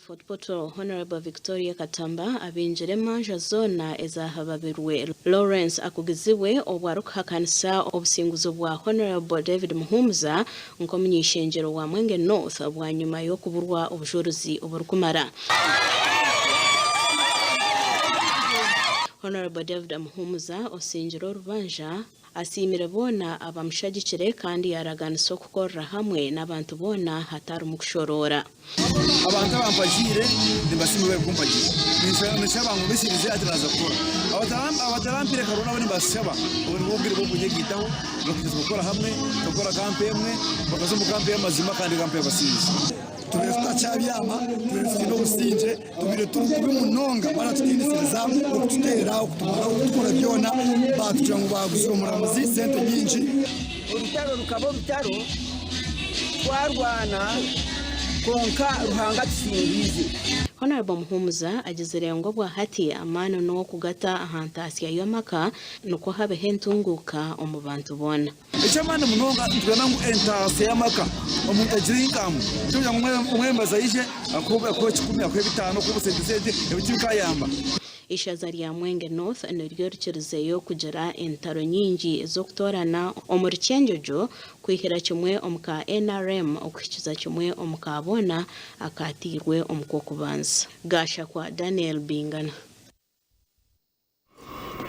Omuri Fort Portal, Honourable Victoria Katamba abingire emanja zoona ezahababirwe Lawrence Akugizibwe obwo arikuhakanisa obusinguzi bwa Honourable David Muhumuza nk'omuny'eishengyero wa Mwenge North bwanyima y'okuburwa obujurizi oburikumara. Honourable David Muhumuza osingire orubanja Asiimire boona abamushagikire kandi yaaraganisa okukorera hamwe n'abantu boona hatarimu kushoroora. Abantu abampagiire nimbasiima barikumpagira. Ninshaba ngu mbisirize hati naaza kukora. Abatarampaire karuru nabo nimbashaba obu nibwo bwire bw'okunyegaitaho n'okugyeza kukora hamwe, tukakora kampa emwe, bakaza omu kampa ey'amazima kandi kampa y'abasinzi. Tubaire tutakyabyama, tubaire tutaine obusingye, tubaire turi kubi munonga baratutiinisiriza okututeera, okutumara, okutukora byona, baatugira ngu baaguzire omuramuzi sente nyingi. Orutaro rukaba orutaro, twarwana kwonka Ruhanga atusingwize. Honourable Muhumuza agizire ngu obwahati amaani n'okugata aha ntaasya y'amaka nikwo habeho entunguuka omu bantu boona. Eky'amaani munonga nitwenda ngu entaasya y'amaka omuntu agire inkamu tikikugira ngu omwebembezi aije akuhe ekikumi akuhe ebitaano akuhe obusente sente ebyo tibikayamba. Ishaza rya Mwenge North niryo rikirizeyo kugira entaro nyingi z'okutoorana omuri Kyenjojo kwihira kimwe omu ka NRM okuhikiza kimwe omu ka boona akateirwe omu kw'okubanza. Gashakwa Daniel Bingana.